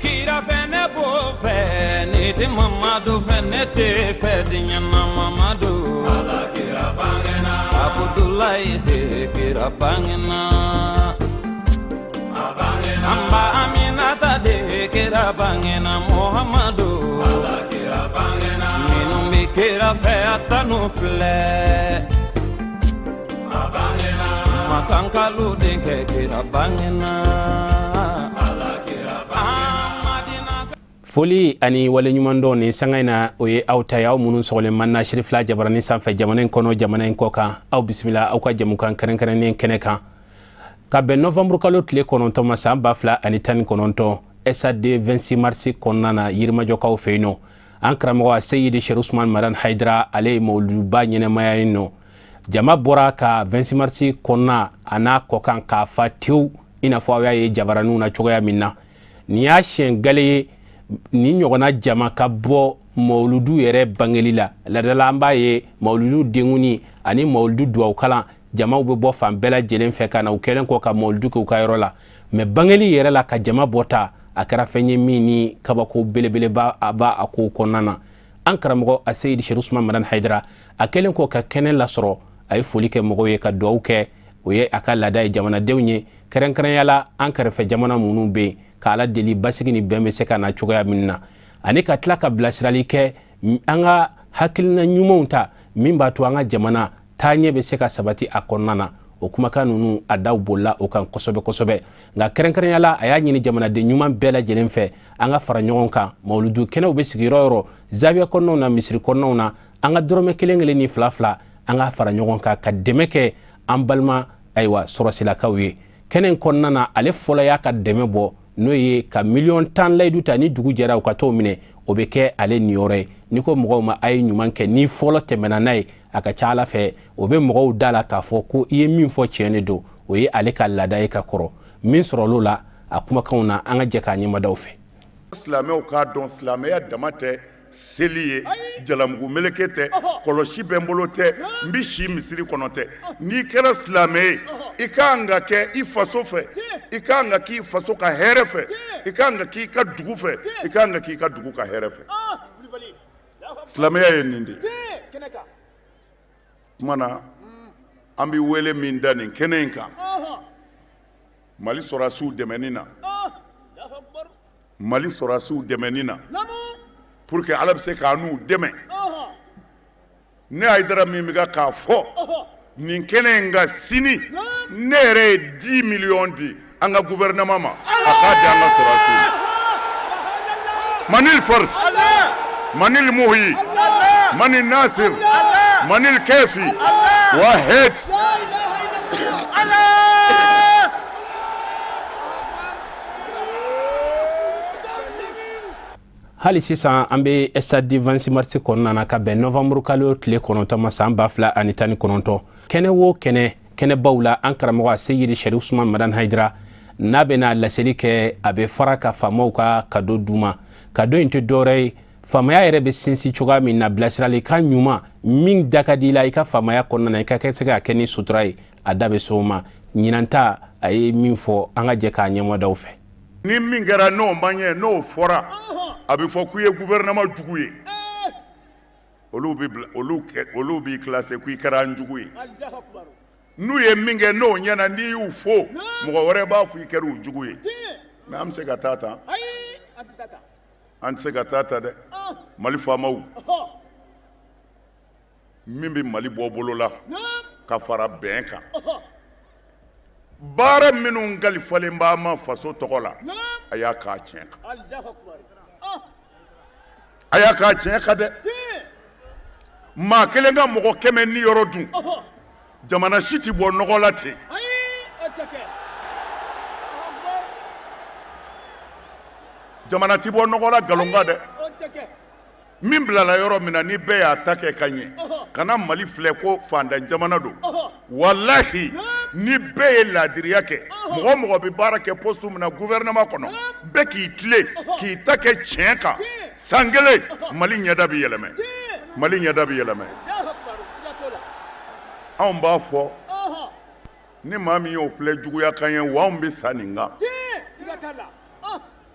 Kira fɛ ne b'o fɛ, n'i tɛ Mamadu fɛ ne tɛ fɛ diɲɛ na Mamadu. Ala kira bangena. Abudulayi de kira bangena. An ba Aminata de kira bangena Muhamadu. Ala kira bangena. Minnu bɛ kira fɛ a tanu filɛ. Makankalu denkɛ kira bangena. Ala kira bangena. Foli ani waleɲumandɔn nin sanga in na, o ye aw ta ye, aw minnu sɔgɔlen man na Sirifila jabarani sanfɛ, jamana in kɔnɔ, jamana in kɔ kan. Aw bisimila aw ka jamukan kɛrɛnkɛrɛnnen kɛnɛ kan ka bɛn nɔvanburu kalo tile 9 ma, san 2019, SAD 26 mars kɔnɔna na, Yirimajɔkaw fɛ yen nɔ. An karamɔgɔ Seyidi Seri Usman Madan Hayidara, ale ye mawuluduba ɲɛnɛmaya yen nɔ. Jama bɔra ka 26 mars kɔnɔna a n'a kɔkan k'a fa tewu, i n'a fɔ aw y'a ye jabaraniw na cogoya min na. Nin y'a siɲɛ gale ye nin ɲɔgɔnna jama ka bɔ mawuludu yɛrɛ bangeli la. Ladala, an b'a ye mawuludu denkuni ani mawuludu duwawukalan, jamaw bɛ bɔ fan bɛɛ lajɛlen fɛ ka na, u kɛlen kɔ ka mawuludu kɛ u ka yɔrɔ la. Mɛ bangeli yɛrɛ la, ka jama bɔ ta, a kɛra fɛn ye min ni kabako belebeleba a b'a a ko kɔnɔna na. An karamɔgɔ a Seyidi Seri Usman Madan Hayidara, a kɛlen kɔ ka kɛnɛ lasɔrɔ, a ye foli kɛ mɔgɔw ye ka duwawu kɛ, o ye a ka laada ye, jamanadenw ye, kɛrɛnkɛrɛnya la an kɛrɛfɛ jamana minnu bɛ yen, ka Ala deli basigi ni bɛn bɛ se ka na cogoya min na, ani ka tila ka bilasirali kɛ an ka hakilina ɲumanw ta min b'a to an ka jamana taaɲɛ bɛ se ka sabati a kɔnɔna na. O kumakan ninnu, a daw bolila o kan kosɛbɛ kosɛbɛ. Nka kɛrɛnkɛrɛnya la, a y'a ɲini jamanaden ɲuman bɛɛ lajɛlen fɛ, an ka fara ɲɔgɔn kan. Mawuludu kɛnɛw bɛ sigi yɔrɔ yɔrɔ, zawiya kɔnɔnaw na, misiri kɔnɔnaw na, an ka dɔrɔmɛ kelen kelen ni fila fila, an ka fara ɲɔgɔn kan ka dɛmɛ kɛ an balima, ayiwa, sɔrɔsilakaw ye. Kɛnɛ in kɔnɔna na, ale fɔlɔ y'a ka dɛmɛ bɔ, n'o ye ka miliyɔn 10 layidu ta. Ni dugu jɛra, u ka t'o minɛ, o bɛ kɛ ale niyɔrɔ ye. N'i ko mɔgɔw ma a ye ɲuman kɛ, ni fɔlɔ tɛmɛna n'a ye, a ka ca Ala fɛ, o bɛ mɔgɔw da la k'a fɔ ko i ye min fɔ tiɲɛ de don. O ye ale ka laada ye ka kɔrɔ. Min sɔrɔl'o la a kumakanw na, an ka jɛ k'a ɲɛmadaw fɛ. Silamɛw k'a dɔn, silamɛya dama tɛ seli ye, jalamugu meleke tɛ, kɔlɔsi bɛ n bolo tɛ, n bɛ si misiri kɔnɔ tɛ. N'i kɛra silamɛ ye, i ka kan ka kɛ i faso fɛ, i ka kan ka k'i faso ka hɛrɛ fɛ, i ka kan ka k'i ka dugu fɛ, i ka kan ka k'i ka dugu ka hɛrɛ fɛ. Silamɛya ye nin de ye. Tuma na, an bɛ wele min da nin kɛnɛ in kan, Mali sɔrɔdasiw dɛmɛni na, Mali sɔrɔdasiw dɛmɛni na, pour que Ala bɛ se k'a n'u dɛmɛ. Ne Hayidara min bɛ k'a fɔ nin kɛnɛ in kan sini, ne yɛrɛ ye 10 millions di an ka gouvernement ma, a k'a di an ka sɔrɔdasiw ma. Manil force, manil muhi, manil nasir, manil kefi wahed. Hali sisan, an bɛ stade 26 mars kɔnɔna na, ka bɛn nɔvanburu kalo tile 9 ma, san 2019. Kɛnɛ wo kɛnɛ, kɛnɛbaw la, an karamɔgɔ a Seyidi Sɛri Usman Madan Hayidara, n'a bɛna laseli kɛ, a bɛ fara ka faamaw ka kado d'u ma. Kado in tɛ dɔwɛrɛ ye, faamaya yɛrɛ bɛ sinsin cogoya min na, bilasiralikan ɲuman min da ka di i la i ka faamaya kɔnɔna na, i ka se ka kɛ ni sutura ye, a da bɛ se o ma. Ɲinan ta, a ye min fɔ, an ka jɛ k'a ɲɛmadaw fɛ. Ni min kɛra n'o ma ɲɛ, n'o fɔra, a bɛ fɔ k'u ye gouvernement jugu ye. Olu bɛ bila, olu kɛ, olu b'i classé k'i kɛra an jugu ye. N'u ye min kɛ n'o ɲɛna, n'i y'u fo, mɔgɔ wɛrɛ b'a fɔ i kɛra u jugu ye. Mais an bɛ se ka taa tan? An tɛ se ka taa ta dɛ. Mali faamaw, min bɛ Mali bɔ bolo la ka fara bɛn kan, baara minnu kalifalen b'a ma faso tɔgɔ la, a y'a k'a tiɲɛ kan, a y'a k'a tiɲɛ kan dɛ. Maa kelen ka mɔgɔ 100 ni yɔrɔ dun, jamana si tɛ bɔ nɔgɔ la ten. Jamana tɛ bɔ nɔgɔ la nkalon kan dɛ. Min bilala yɔrɔ min na, ni bɛɛ y'a ta kɛ ka ɲɛ, kana Mali filɛ ko fantan jamana don. Walahi, ni bɛɛ ye laadiriya kɛ, mɔgɔ mɔgɔ bɛ baara kɛ poste min na gouvernement kɔnɔ, bɛɛ k'i tilen k'i ta kɛ tiɲɛ kan, san kelen, Mali ɲɛda bɛ yɛlɛmɛ, Mali ɲɛda bɛ yɛlɛmɛ. Anw b'a fɔ, ni maa min y'o filɛ juguya kan ye, wa anw bɛ sa nin kan.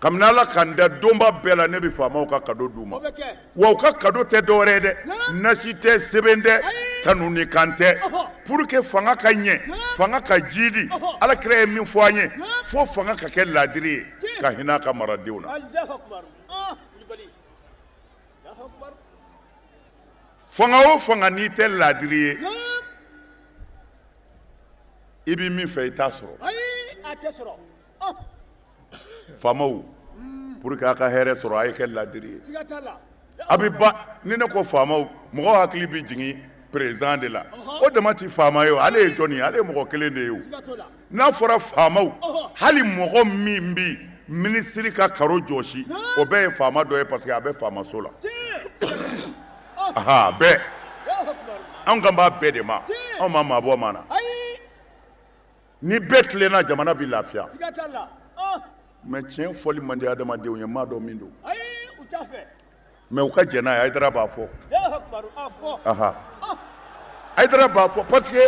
Kabini Ala ka n da donba bɛɛ la, ne bɛ faamaw ka kado d'u ma. Wa u ka kado tɛ dɔwɛrɛ ye dɛ, nasi tɛ, sɛbɛn tɛ, tanuni kan tɛ, pour que fanga ka ɲɛ, fanga ka jiidi. Ala kira ye min fɔ an ye, fo fanga ka kɛ laadiri ye, ka hinɛ a ka maradenw na. Fanga o fanga, n'i tɛ laadiri ye, i bɛ min fɛ, i t'a sɔrɔ. Faamaw, pour que a ka hɛrɛ sɔrɔ, a ye kɛ laadiri ye. A bɛ ba ni ne ko faamaw, mɔgɔw hakili bɛ jigin président de la. O dama tɛ faama ye o. Ale ye jɔn ye? Ale ye mɔgɔ kelen de ye o. N'a fɔra faamaw, hali mɔgɔ min bɛ minisiri ka karo jɔsi, o bɛɛ ye faama dɔ ye, parce que a bɛ faamaso la. Bɛɛ, anw kan b'a bɛɛ de ma, anw ma maa bɔ maa na. Ni bɛɛ tilenna, jamana bɛ lafiya. Mais tiɲɛ fɔli man di adamadenw ye, maa dɔ min don, mais u ka jɛn n'a ye. Hayidara b'a fɔ, Hayidara b'a fɔ, parce que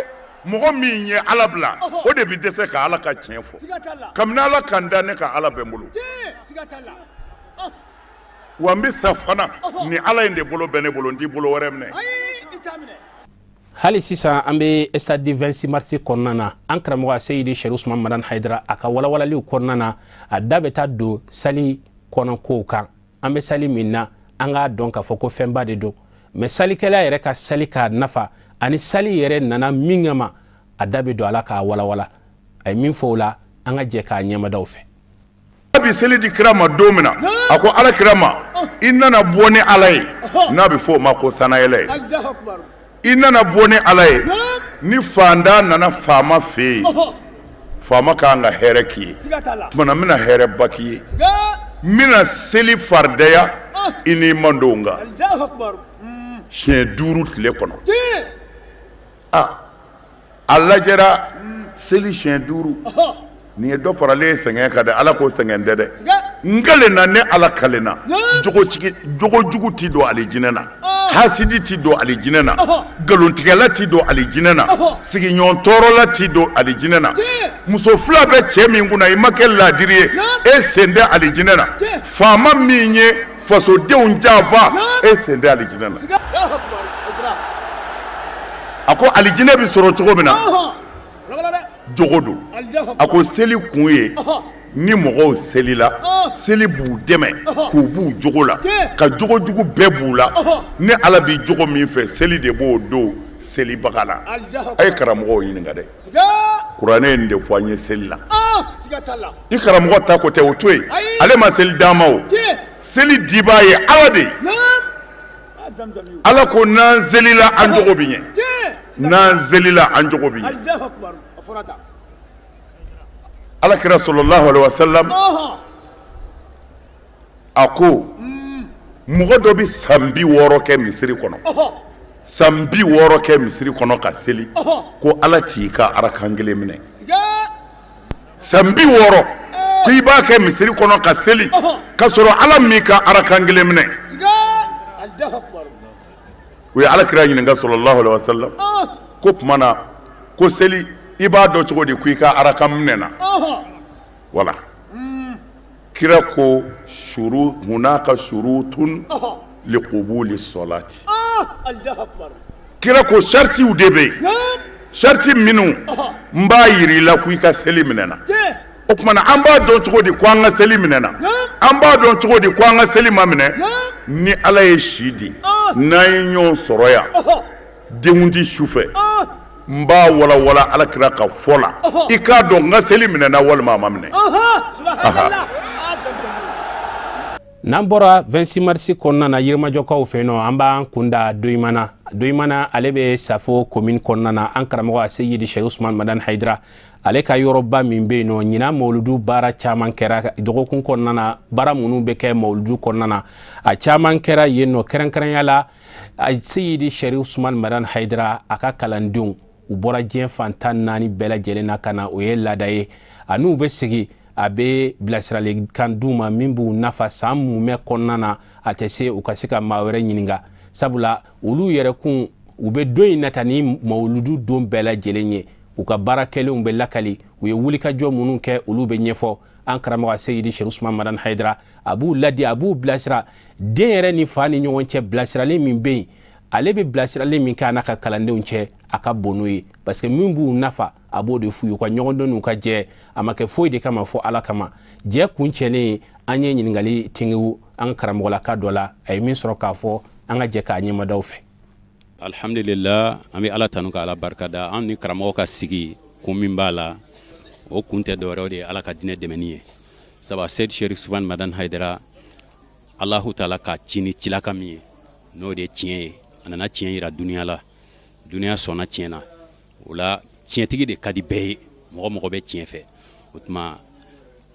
mɔgɔ min ye Ala bila, o de bɛ dɛsɛ ka Ala ka tiɲɛ fɔ. Kabini Ala ka n da, ne ka Ala bɛ n bolo, wa n bɛ sa fana ni Ala in de bolo bɛ ne bolo. N t'i bolo wɛrɛ minɛ. Hali sisan, an bɛ stade du 26 mars kɔnɔna na. An karamɔgɔ Seyidi Sɛri Usman Madani Hayidara, a ka walawalaliw kɔnɔna na, a da bɛ taa don sali kɔnɔ kow kan. An bɛ sali min na, an k'a dɔn k'a fɔ ko fɛnba de don, mais salikɛla yɛrɛ ka sali k'a nafa ani sali yɛrɛ nana min kama, a da bɛ don a la k'a walawala. A ye min fɔ o la, an ka jɛ k'a ɲɛmadaw fɛ. Bi seli di kira ma don min na, a ko Ala kira ma: i nana bɔ ni Ala ye, n'a bɛ fɔ o ma ko sanayɛlɛ ye. I nana bɔ ni Ala ye. Ni fantan nana faama fɛ yen, faama ka kan ka hɛrɛ k'i ye. Tuma na, n bɛna hɛrɛba k'i ye, n bɛna seli faridaya i n'i mantɔnw kan siɲɛ 5 tile kɔnɔ. Aa, a lajɛra, seli siɲɛ 5, nin ye dɔ faralen ye sɛgɛn kan dɛ. Ala ko sɛgɛn tɛ dɛ, n kalenna, ne Ala kalenna, jogojugu tɛ don alijinɛ na, hasidi tɛ don alijinɛ na, nkalontigɛla tɛ don alijinɛ na, sigiɲɔgɔn tɔɔrɔla tɛ don alijinɛ na, muso fila bɛ cɛ min kunna, i ma kɛ laadiri ye, e sen tɛ alijinɛ na, faama min ye fasodenw janfa, e sen tɛ alijinɛ na. A ko alijinɛ bɛ sɔrɔ cogo min na, jogo don. A ko seli kun ye, ni mɔgɔw selila, seli b'u dɛmɛ k'u b'u jogo la, ka jogojugu bɛɛ b'u la. Ni Ala bɛ jogo min fɛ, seli de b'o don selibaga la. A ye karamɔgɔw ɲininka dɛ, kuranɛ ye nin de fɔ an ye seli la. I karamɔgɔ ta ko tɛ, o to yen, ale ma seli d'an ma. O seli dibaa ye Ala de ye. Ala ko n'an selila, an jogo bɛ ɲɛ. N'an selila, an jogo bɛ ɲɛ. Ala kira sallallahu alaihi wasallam, a ko mɔgɔ dɔ bɛ san 60 kɛ misiri kɔnɔ, san 60 kɛ misiri kɔnɔ ka seli, ko Ala t'i ka arakan kelen minɛ. San 60 ko i b'a kɛ misiri kɔnɔ ka seli, ka sɔrɔ Ala m'i ka arakan kelen minɛ. U ye Ala kira ɲininka sallallahu alaihi wasallam ko tuma na, ko seli, i b'a dɔn cogo di ko i ka arakan minɛna? Wala kira ko shuru hunaka shurutun liqubuli salati. Kira ko saritiw de bɛ yen, sariti minnu n b'a yira i la ko i ka seli minɛna. O tuma na, an b'a dɔn cogo di ko an ka seli minɛna? An b'a dɔn cogo di ko an ka seli ma minɛ? Ni Ala ye si di, n'an ye ɲɔgɔn sɔrɔ yan denkundi su fɛ, n b'a walawala Ala kira ka fɔ la, i k'a dɔn n ka seli minɛna walima a ma minɛ. N'an bɔra 26 mars kɔnɔna na, Yirimajɔkaw fɛ yen nɔ, an b'an kun da Doyimana. Doyimana, ale bɛ Safo commune kɔnɔna na. An karamɔgɔ Seyidi Sɛki Usman Madani Hayidara, ale ka yɔrɔba min bɛ yen nɔ, ɲinan mawuludu baara caman kɛra dɔgɔkun kɔnɔna na. Baara minnu bɛ kɛ mawuludu kɔnɔna na, a caman kɛra yen nɔ. Kɛrɛnkɛrɛnya la, Seyidi Sɛki Usman Madani Hayidara, a ka kalandenw, u bɔra diɲɛ fan 14 bɛɛ lajɛlen na ka na. O ye laada ye. A n'u bɛ sigi, a bɛ bilasiralikan d'u ma min b'u nafa san mumɛ kɔnɔna na. A tɛ se u ka se ka maa wɛrɛ ɲininka, sabula olu yɛrɛ kun, u bɛ don in nata ni mawuludu don bɛɛ lajɛlen ye. U ka baara kɛlenw bɛ lakali, u ye wulikajɔ minnu kɛ, olu bɛ ɲɛfɔ. An karamɔgɔ Seyidi Sherif Usman Madani Hayidara, a b'u ladi, a b'u bilasira. Den yɛrɛ ni fa ni ɲɔgɔn cɛ, bilasirali min bɛ yen, ale bɛ bilasirali min kɛ a n'a ka kalandenw cɛ, a ka bon n'o ye, parce que min b'u nafa, a b'o de f'u ye. U ka ɲɔgɔn dɔn n'u ka jɛ, a ma kɛ foyi de kama fɔ Ala kama. Jɛ kuncɛlen, an ye ɲininkali tengew an karamɔgɔlaka dɔ la, a ye min sɔrɔ k'a fɔ, an ka jɛ k'a ɲɛmadaw fɛ. Alhamdulillah, an bɛ Ala tanu ka Ala barikada. An ni karamɔgɔ ka sigi kun min b'a la, o kun tɛ dɔwɛrɛ, o de ye Ala ka diinɛ dɛmɛni ye. Sabu Seyidi Sherif Usman Madani Hayidara, Alahu taala ka ci ni cilaka min ye, n'o de ye tiɲɛ ye, a nana tiɲɛ yira duniya la, duniya sɔnna tiɲɛ na. O la, tiɲɛtigi de ka di bɛɛ ye, mɔgɔ mɔgɔ bɛ tiɲɛ fɛ. O tuma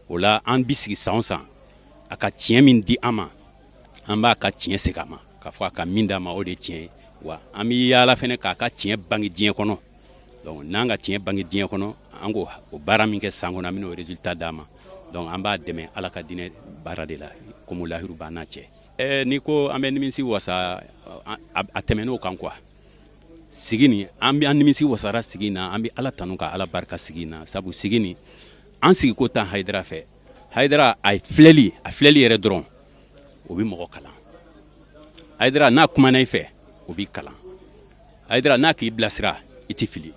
o la, an bi sigi san o san, a ka tiɲɛ min di an ma, an b'a ka tiɲɛ segin a ma, k'a fɔ a ka min d'a ma, o de ye tiɲɛ ye. Wa an bɛ yaala fɛnɛ k'a ka tiɲɛ bange diɲɛ kɔnɔ. Donc n'an ka tiɲɛ bange diɲɛ kɔnɔ, an k'o o baara min kɛ san kɔnɔ, an bɛn'o résultat d'a ma. Donc an b'a dɛmɛ Ala ka diinɛ baara de la, komi lahiru b'an n'a cɛ. N'i ko an bɛ nimisi wasa, a tɛmɛn'o kan quoi. Sigi nin, an bɛ an nimisi wasara sigi na, an bɛ Ala tanu ka Ala barika sigi na, sabu sigi nin, an sigi ko tan Hayidara fɛ. Hayidara, a filɛli yɛrɛ dɔrɔn, o bɛ mɔgɔ kalan. Hayidara, n'a kumana i fɛ, o b'i kalan. Hayidara, n'a k'i bilasira, i tɛ fili.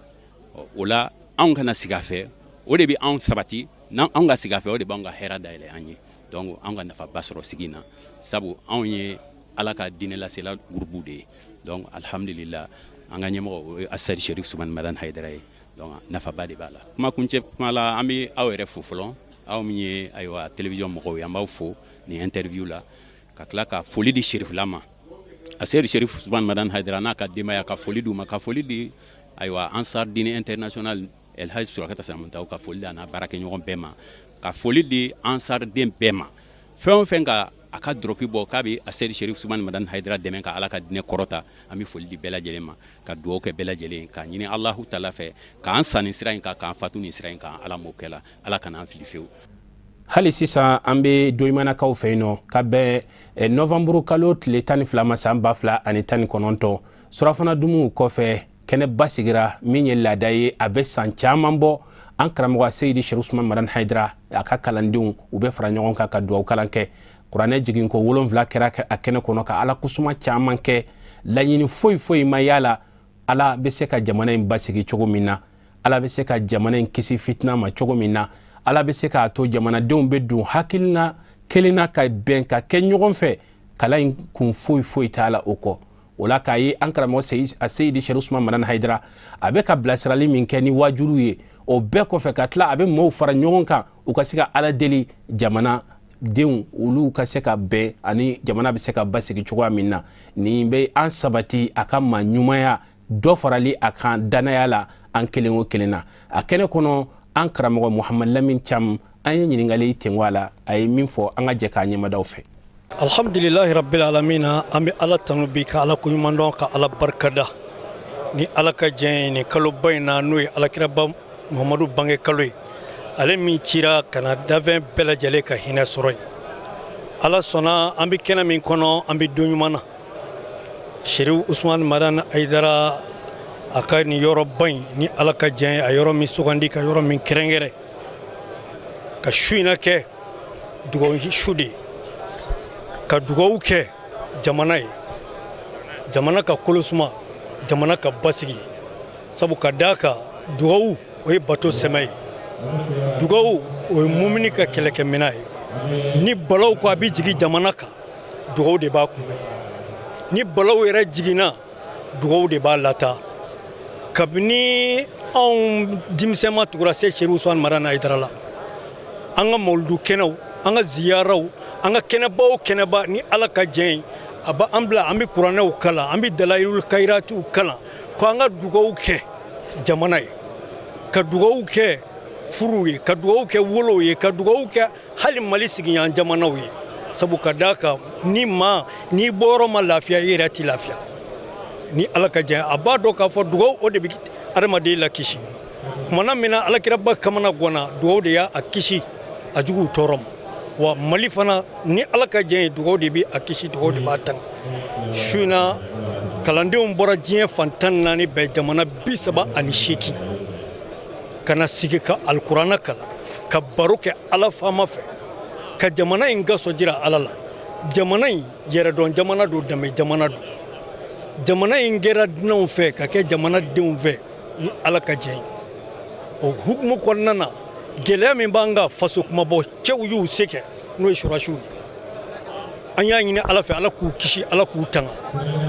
O la, anw kana sigi a fɛ, o de bɛ anw sabati. N'an ka sigi a fɛ, o de b'anw ka hɛrɛ dayɛlɛ an ye. Donc anw ka nafaba sɔrɔ sigi in na, sabu anw ye Ala ka diinɛ lasela groupe de ye. Donc alhamdulillah, an ka ɲɛmɔgɔ, o ye Asadi Sherif Usman Madani Hayidara ye. Donc nafaba de b'a la. Kuma kuncɛ kuma la, an bɛ aw yɛrɛ fo fɔlɔ, aw min ye, ayiwa, télévision mɔgɔw ye, an b'aw fo nin interview la, ka tila ka foli di Sherifila ma, Asedi Sherif Usman Madani Hayidara n'a ka denbaya, ka foli d'u ma, ka foli di, ayiwa, Ansar Dine International, Elhaji Surakata Sinamuntaw, ka foli di a n'a baarakɛɲɔgɔn bɛɛ ma, ka foli di Ansar den bɛɛ ma. Fɛn o fɛn ka a ka dɔrɔki bɔ k'a bɛ Asedi Sherif Usman Madani Hayidara dɛmɛ ka Ala ka diinɛ kɔrɔta, an bɛ foli di bɛɛ lajɛlen ma, ka dugawu kɛ bɛɛ lajɛlen, k'a ɲini Alahu taala fɛ k'an san nin sira in kan, k'an fatu nin sira in kan. Ala m'o kɛ la, Ala kana an fili fewu. Hali sisan, an bɛ Doyimanakaw fɛ yen nɔ, ka bɛn nɔvanburu kalo tile 12 ma, san 2019. Surafana dumuw kɔfɛ, kɛnɛba sigira min ye laada ye, a bɛ san caman bɔ. An karamɔgɔ Seyidi Sherif Usman Madani Hayidara, a ka kalandenw, u bɛ fara ɲɔgɔn kan ka dugawu kalan kɛ. Kuranɛ jiginko 7 kɛra a kɛnɛ kɔnɔ, ka Ala kusuma caman kɛ. Laɲini foyi foyi ma yala Ala bɛ se ka jamana in basigi cogo min na, Ala bɛ se ka jamana in kisi fitina ma cogo min na, Ala bɛ se k'a to jamanadenw bɛ don hakilina kelen na, ka bɛn ka kɛ ɲɔgɔn fɛ. Kalan in kun foyi foyi t'a la o kɔ. O la, k'a ye an karamɔgɔ Seyidi Sherif Usman Madani Hayidara, a bɛ ka bilasirali min kɛ ni wajulu ye, o bɛɛ kɔfɛ, ka tila a bɛ maaw fara ɲɔgɔn kan, u ka se ka Ala deli, jamana denw olu ka se ka bɛn ani jamana bɛ se ka basigi cogoya min na. Nin bɛ an sabati a ka maa ɲumanya dɔ farali a kan danaya la an kelen o kelen na. A kɛnɛ kɔnɔ, an karamɔgɔ Muhamad Lamin Cam, an ye ɲininkali tengo a la, a ye min fɔ, an ka jɛ k'a ɲɛmadaw fɛ. Alhamdulilahi rabbil alamina, an bɛ Ala tanu bi, ka Ala koɲuman dɔn, ka Ala barikada ni Ala ka diɲɛ ye nin kaloba in na, n'o ye Alakiraba Muhamadu bange kalo ye, ale min cira ka na danfɛn bɛɛ lajɛlen ka hinɛ sɔrɔ yen. Ala sɔnna, an bɛ kɛnɛ min kɔnɔ, an bɛ don ɲuman na. Sherif Usman Madani Hayidara, a ka nin yɔrɔba in, ni Ala ka diɲɛ ye, a yɔrɔ min sugandi, ka yɔrɔ min kɛrɛnkɛrɛn, ka su in kɛ dugawu su de ye, ka dugawu kɛ jamana ye, jamana ka kolosuma, jamana ka basigi. Sabu ka d'a kan, dugawu, o ye bato sɛmɛ ye, dugawu, o ye mumini ka kɛlɛkɛminɛ ye. Ni balaw ko a bɛ jigin jamana kan, dugawu de b'a kunbɛn. Ni balaw yɛrɛ jiginna, dugawu de b'a lata. Kabini anw denmisɛnma tugura se Sherif Usman Madani Hayidara la, an ka mawuludu kɛnɛw, an ka ziyaraw, an ka kɛnɛba o kɛnɛba, ni Ala ka jɛn ye, a b'an bila, an bɛ kuranɛw kalan, an bɛ dalayilul kayiratiw kalan, ko an ka dugawu kɛ jamana ye, ka dugawu kɛ furuw ye, ka dugawu kɛ wolow ye, ka dugawu kɛ hali Mali sigiɲan jamanaw ye. Sabu ka d'a kan, ni maa n'i bɔyɔrɔ ma lafiya, i yɛrɛ tɛ lafiya. Ni Ala ka jɛn, a b'a dɔn k'a fɔ dugawu, o de bɛ adamaden lakisi. Kumana min na Alakiraba kamana ganna, dugawu de y'a kisi a juguw tɔɔrɔ ma. Wa Mali fana, ni Ala ka jɛn ye, dugawu de bɛ a kisi, dugawu de b'a tanga. Su in na, kalandenw bɔra diɲɛ fan 14 bɛɛ, jamana 38, ka na sigi ka alikuranɛ kalan. Ka baro kɛ Ala faama fɛ, ka jamana in gasɔ jira Ala la. Jamana in, yɛrɛdɔn jamana don, danbe jamana don. Jamana in kɛra dunanw fɛ ka kɛ jamana denw fɛ ni Ala ka jɛ ye. O hukumu kɔnɔna na, gɛlɛya min b'an kan, faso kumabɔ cɛw y'u se kɛ, n'o ye sɔrɔdasiw ye. An y'a ɲini Ala fɛ, Ala k'u kisi, Ala k'u tanga.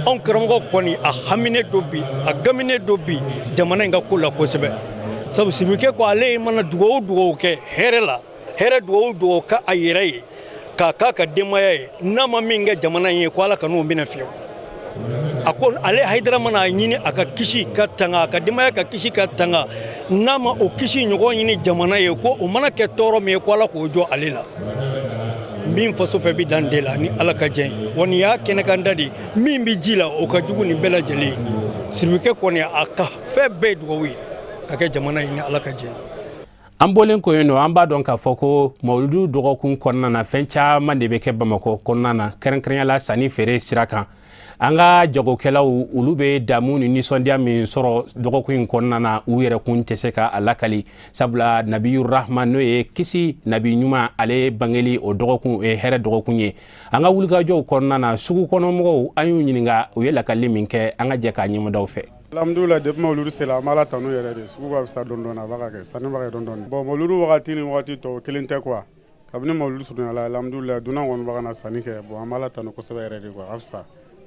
Anw karamɔgɔ kɔni, a haminen don bi, a gaminen don bi jamana in ka ko la kosɛbɛ, sabu Sirikɛ ko ale mana dugawu o dugawu kɛ hɛrɛ la, hɛrɛ dugawu o dugawu ka a yɛrɛ ye, k'a k'a ka denbaya ye, n'a ma min kɛ jamana in ye, ko Ala ka n'o minɛ fiyewu. A ko ale Hayidara mana a ɲini a ka kisi ka tanga, a ka denbaya ka kisi ka tanga, n'a ma o kisi ɲɔgɔn ɲini jamana ye, ko o mana kɛ tɔɔrɔ min ye, ko Ala k'o jɔ ale la. Min faso fɛ bi dan de la ni Ala ka jɛ ye. Wa nin y'a kɛnɛkanda de ye, min bɛ ji la, o ka jugu nin bɛɛ lajɛlen ye. Sirikɛ kɔni, a ka fɛn bɛɛ ye dugawu ye ka kɛ jamana ye ni Ala ka jɛ ye. An bɔlen ko yen nɔ, an b'a dɔn k'a fɔ ko mawuludu dɔgɔkun kɔnɔna na, fɛn caman de bɛ kɛ Bamakɔ kɔnɔna na, kɛrɛnkɛrɛnya la sanni feere sira kan. An ka jagokɛlaw, olu bɛ damu ni nisɔndiya min sɔrɔ dɔgɔkun in kɔnɔna na, u yɛrɛ kun tɛ se ka a lakali, sabula Nabiyu Rahman, n'o ye kisi nabi ɲuman, ale bangeli o dɔgɔkun, o ye hɛrɛ dɔgɔkun ye. An ka wulikajɔw kɔnɔna na, sugu kɔnɔmɔgɔw, an y'u ɲininka, u ye lakali min kɛ, an ka jɛ k'a ɲɛmadaw fɛ. Alhamdulillah, depuis mawuludu sera, an b'Ala tanu yɛrɛ de. Sugu ka fisa dɔɔni dɔɔni, a b'a ka kɛ sanni b'a kɛ dɔɔni dɔɔni. Bon, mawuludu wagati ni wagati tɔw kelen tɛ quoi. Kabini mawuludu surunyala, alhamdulillah, dunan kɔni b'a ka na sanni kɛ. Bon, an b'Ala tanu kosɛbɛ yɛrɛ de quoi, a fisa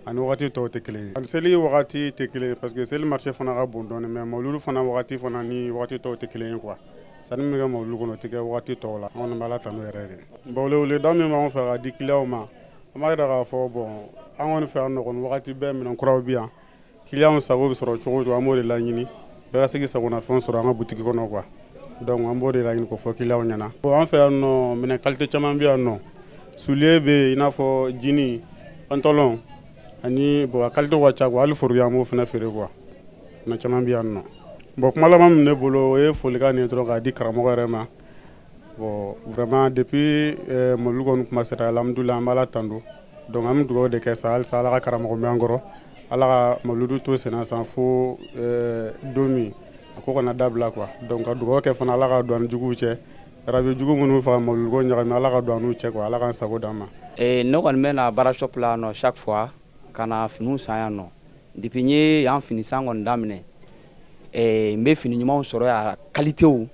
ani wagati tɔw tɛ kelen ye, ani seli wagati tɛ kelen ye, parce que seli marché fana ka bon dɔɔni, mais mawuludu fana wagati fana ni wagati tɔw tɛ kelen ye quoi. Sanni min bɛ kɛ mawuludu kɔnɔ, o tɛ kɛ wagati tɔw la. An kɔni b'Ala tanu yɛrɛ de. Bon, weleweleda min b'anw fɛ ka di clients ma, an b'a yira k'a fɔ, bon, an kɔni fɛ yan nɔ kɔni, wagati bɛɛ minɛn kuraw bɛ yan. Clients sago bɛ sɔrɔ cogo o cogo, an b'o de laɲini, bɛɛ ka se k'i sagonafɛn sɔrɔ an ka butigi kɔnɔ quoi. Donc an b'o de laɲini k'o fɔ clients ɲɛna. Bon, an fɛ yan nɔ, minɛn qualité caman bɛ yan nɔ. Soulier bɛ yen, i n'a fɔ jean, pantalon ani, bon, a qualité ka ca quoi. Hali forokiya, an b'o fana feere quoi. Minɛn caman bɛ yan nɔ. Bon, kuma laban min ne bolo, o ye folikan nin ye dɔrɔn k'a di karamɔgɔ yɛrɛ ma. Bon, vraiment, depuis mawuludu kɔni kuma sera, alhamdulillah, an b'Ala tando. Donc an bɛ dugawu de kɛ sa halisa, Ala ka karamɔgɔ mɛn an kɔrɔ, Ala ka mawuludu to senna san fo don min a ko kana dabila quoi. Donc ka dugawu kɛ fana, Ala ka don an ni juguw cɛ, radio jugu minnu fɛ ka mawuludu ko ɲagami, Ala ka don an n'u cɛ quoi, Ala k'an sago d'an ma. Ne kɔni bɛ na Bara Shop la nɔ chaque fois ka na finiw san yan nɔ. Depuis n ye yan fini san kɔni daminɛ, n bɛ fini ɲumanw sɔrɔ yan, qualitéw,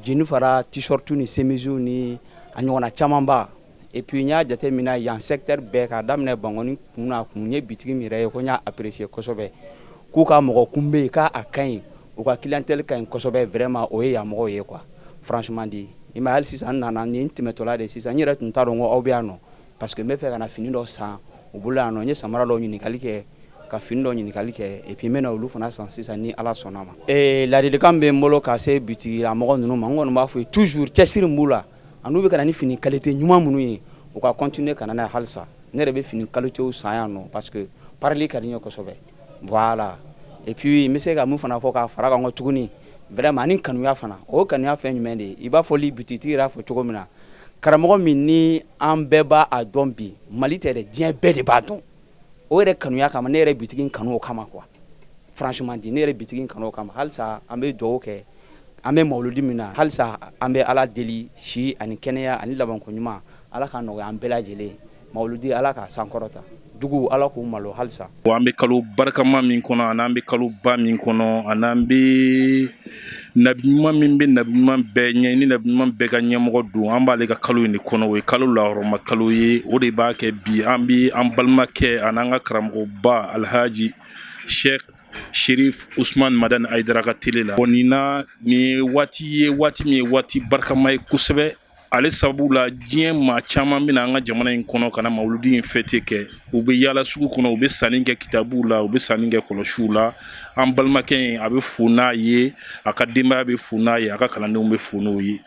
jean fara t-shirt ni chemise ni a ɲɔgɔnna camanba. Et puis n y'a jateminɛ yan secteur bɛɛ, k'a daminɛ Bankɔni kun na kun, n ye bitigi min yɛrɛ ye ko n y'a apprécier kosɛbɛ, k'u ka mɔgɔ kun bɛ yen, k'a ka ɲi, u ka clientèle ka ɲi kosɛbɛ vraiment, o ye yan mɔgɔw ye quoi, franchement dit. I ma, hali sisan n nana nin tɛmɛtɔla de sisan, n yɛrɛ tun t'a dɔn ko aw bɛ yan nɔ, parce que n bɛ fɛ ka na fini dɔ san u bolo yan nɔ. N ye samara dɔw ɲininkali kɛ, ka fini dɔ ɲininkali kɛ, et puis n bɛ na olu fana san sisan ni Ala sɔnna ma. Ladilikan bɛ n bolo ka se bitigila mɔgɔ ninnu ma, n kɔni b'a fɔ ye toujours, cɛsiri min b'u la ani u bɛ ka na ni fini qualité ɲuman minnu ye, u ka continuer ka na n'a ye halisa. Ne yɛrɛ bɛ fini qualité san yan nɔ, parce que parili ka di n ye kosɛbɛ, voilà. Et puis n bɛ se ka mun fana fɔ k'a fara kan kɔ tuguni, vraiment, ani kanuya fana. O kanuya fɛn jumɛn de ye? I b'a fɔ bitigi yɛrɛ y'a fɔ cogo min na, karamɔgɔ min ni an bɛɛ b'a a dɔn bi, Mali tɛ dɛ, diɲɛ bɛɛ de b'a dɔn. O yɛrɛ kanuya kama, ne yɛrɛ bitigi kanu o kama quoi, franchement dit, ne yɛrɛ bitigi kanu o kama. Halisa an bɛ dugawu kɛ, an bɛ mawuludi min na, halisa an bɛ Ala deli, si ani kɛnɛya ani labanko ɲuman, Ala ka nɔgɔya an bɛɛ lajɛlen. Mawuludi, Ala k'a sankɔrɔta, dugu, Ala k'u malo halisa. An bɛ kalo barikama min kɔnɔ, ani an bɛ kalo ba min kɔnɔ, ani an bɛ nabi ɲuman min bɛ nabi ɲuman bɛɛ ɲɛ ni nabi ɲuman bɛɛ ka ɲɛmɔgɔ don, an b'ale ka kalo in de kɔnɔ. O ye kalo lahɔrɔma kalo ye. O de b'a kɛ bi an bɛ an balimakɛ ani an ka karamɔgɔba, Alhaji Sheikh Sherif Usman Madani Ayidara ka télé la. Bon, nin na, nin ye waati ye, waati min ye waati barikama ye kosɛbɛ. Ale sababu la, diɲɛ maa caman bɛna an ka jamana in kɔnɔ ka na mawuludi in fête kɛ. U bɛ yaala sugu kɔnɔ, u bɛ sanni kɛ kitabuw la, u bɛ sanni kɛ kɔlɔsiw la. An balimakɛ in, a bɛ fo n'a ye, a ka denbaya bɛ fo n'a ye, a ka kalandenw bɛ fo n'o ye.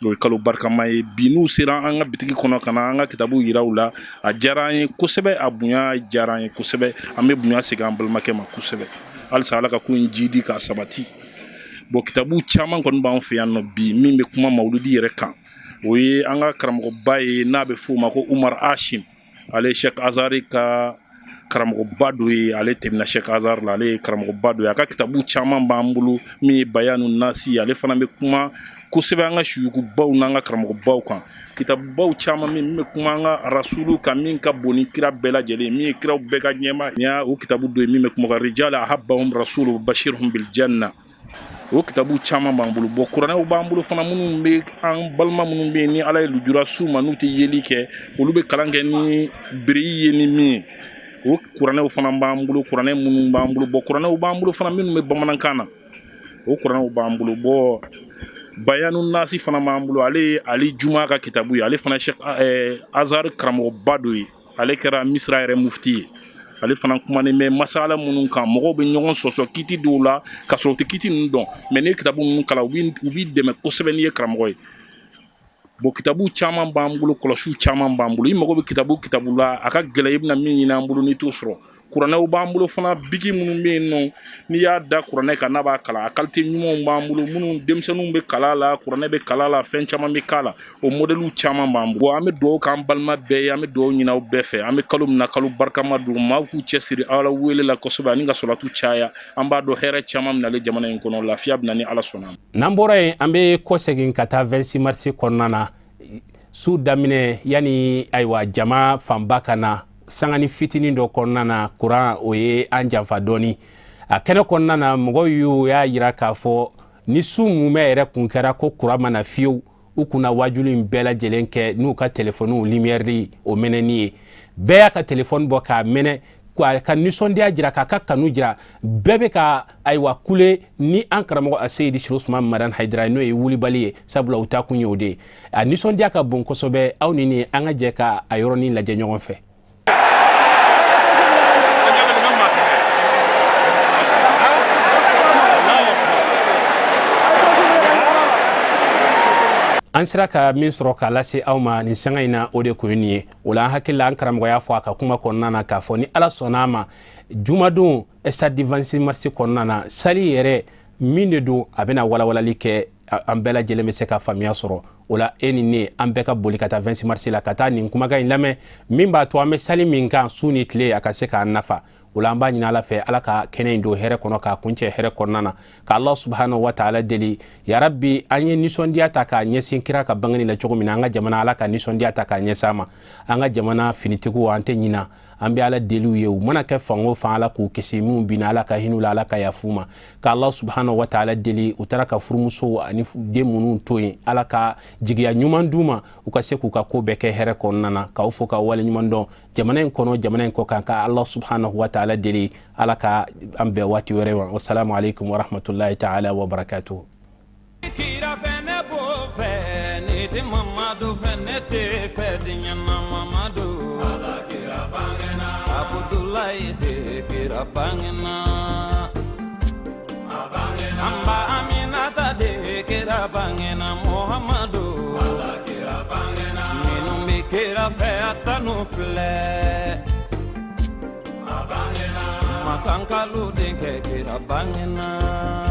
O ye kalo barikama ye. Bi n'u sera an ka bitigi kɔnɔ ka na an ka kitabu yira u la, a diyara an ye kosɛbɛ, a bonya diyara an ye kosɛbɛ. An bɛ bonya segin an balimakɛ ma kosɛbɛ. Halisa Ala ka ko in jidi k'a sabati. Bon, kitabu caman kɔni b'an fɛ yan nɔ bi min bɛ kuma mawuludi yɛrɛ kan. O ye an ka karamɔgɔba ye n'a bɛ f'o ma ko Umar Ashim, ale ye Sheikh Azari ka Karamɔgɔba dɔ ye, ale tɛmɛna Sheikh Azhar la, ale ye karamɔgɔba dɔ ye. A ka kitabu caman b'an bolo min ye Bayanu Nasi, ale fana bɛ kuma kosɛbɛ an ka suyukubaw n'an ka karamɔgɔbaw kan. Kitabubaw caman min bɛ kuma an ka rasulu kan, min ka bon ni kira bɛɛ lajɛlen, min ye kiraw bɛɛ ka ɲɛmaa. Nin y'a o kitabu dɔ ye min bɛ kuma kan rijala ahabbahum rasulu bashirhum bil janna. O kitabu caman b'an bolo. Bon, kuranɛw b'an bolo fana, minnu bɛ an balima minnu bɛ yen ni Ala ye lujura s'u ma, n'u tɛ yeli kɛ, olu bɛ kalan kɛ ni bere ye ni min ye, o kuranɛw fana b'an bolo. Kuranɛ minnu b'an bolo, bon, kuranɛw b'an bolo fana minnu bɛ bamanankan na, o kuranɛw b'an bolo. Bon, Bayanu Nasi fana b'an bolo, ale ye Ali Juma ka kitabu ye. Ale fana Sheikh Azhar karamɔgɔba dɔ ye, ale kɛra Misira yɛrɛ mufti ye. Ale fana kumanen bɛ masala minnu kan, mɔgɔw bɛ ɲɔgɔn sɔsɔ kiti dɔw la ka sɔrɔ u tɛ kiti ninnu dɔn, mais n'i ye kitabu ninnu kalan, u b'i dɛmɛ kosɛbɛ n'i ye karamɔgɔ ye. Bon, kitabu caman b'an bolo, kɔlɔsiw caman b'an bolo. I mago bɛ kitabu la, a ka gɛlɛn i bɛna min ɲini an bolo n'i t'o sɔrɔ. Kuranɛw b'an bolo fana, biki minnu bɛ yen nɔ, n'i y'a da kuranɛ kan n'a b'a kalan, a qualité ɲumanw b'an bolo, minnu denmisɛnninw bɛ kalan la, kuranɛ bɛ kalan la, fɛn caman bɛ k'a la, o modèlew caman b'an bolo. An bɛ dugawu k'an balima bɛɛ ye, an bɛ dugawu ɲini aw bɛɛ fɛ. An bɛ kalo min na, kalo barikama don, maaw k'u cɛsiri Ala wele la kosɛbɛ ani ka sɔrɔtu caya. An b'a dɔn hɛrɛ caman bɛ nalen jamana in kɔnɔ, lafiya bɛ na ni Ala sɔnna. N'an bɔra yen, an bɛ kɔsegin ka taa 26 mars kɔnɔna na. Su daminɛ, yanni ayiwa jama fanba ka na, sangani fitinin dɔ kɔnɔna na, kuran o ye an janfa dɔɔni a kɛnɛ kɔnɔna na. Mɔgɔw y'u y'a yira k'a fɔ ni su mumɛ yɛrɛ kun kɛra ko kuran ma na fiyewu, u kunna wajuli in bɛɛ lajɛlen kɛ n'u ka telefɔniw lumière o mɛnɛni ye. Bɛɛ y'a ka telefɔni bɔ k'a mɛnɛ ka nisɔndiya jira, k'a ka kanu jira. Bɛɛ bɛ ka ayiwa kule ni an karamɔgɔ a Seyidi Sherif Usman Madani Hayidara, n'o ye wulibali ye, sabula u ta kun ye o de ye. A nisɔndiya ka bon kosɛbɛ. Aw ni ne, an ka jɛ ka a yɔrɔnin lajɛ ɲɔgɔn fɛ. An sera ka min sɔrɔ k'a lase aw ma nin sanga in na, o de kun ye nin ye. O la, an hakili la, an karamɔgɔ y'a fɔ a ka kuma kɔnɔna na k'a fɔ ni Ala sɔnna a ma, jumadon, stade du 26 mars kɔnɔna na, sali yɛrɛ min de don, a bɛna walawalali kɛ, an bɛɛ lajɛlen bɛ se ka faamuya sɔrɔ o la. E ni ne, an bɛɛ ka boli ka taa 26 mars la ka taa nin kumakan in lamɛn, min b'a to an bɛ sali min kan su ni tile, a ka se k'an nafa. O la, an b'a ɲini Ala fɛ, Ala ka kɛnɛ in don hɛrɛ kɔnɔ, k'a kuncɛ hɛrɛ kɔnɔna na, ka Allah subhanahu wa ta'ala deli, ya rabbi, an ye nisɔndiya ta k'a ɲɛsin kira ka bangeni la cogo min na, an ka jamana, Ala ka nisɔndiya ta k'a ɲɛsin a ma. An ka jamana finitigiw, an tɛ ɲina, an bɛ Ala deliw ye, u mana kɛ fan o fan, Ala k'u kisi. Minnu binna, Ala ka hin'u la, Ala ka yafu ma. Ka Allah subhanahu wa ta'ala deli, u taara ka furumusow ani den minnu to yen, Ala ka jigiya ɲuman d'u ma, u ka se k'u ka ko bɛɛ kɛ hɛrɛ kɔnɔna na. K'aw fo ka waleɲuman dɔn, jamana in kɔnɔ, jamana in kɔ kan. Ka Allah subhanahu wa ta'ala deli, Ala ka an bɛn waati wɛrɛ ma. Wassalamu alaikum wa rahmatullahi ta'ala wa barakatuh. Kira fɛnɛ b'o fɛ, ni tɛ Mamadu fɛ, ne tɛ fɛ diɲɛ na Mamadu. Ala kira bangena. Abudulayi de kira bangena. A bangena. An ba Aminata de kira bangena Muhamadu. Ala kira bangena. Minnu bɛ kira fɛ, a tanu filɛ. A bangena. Makankalu denkɛ kira bangena.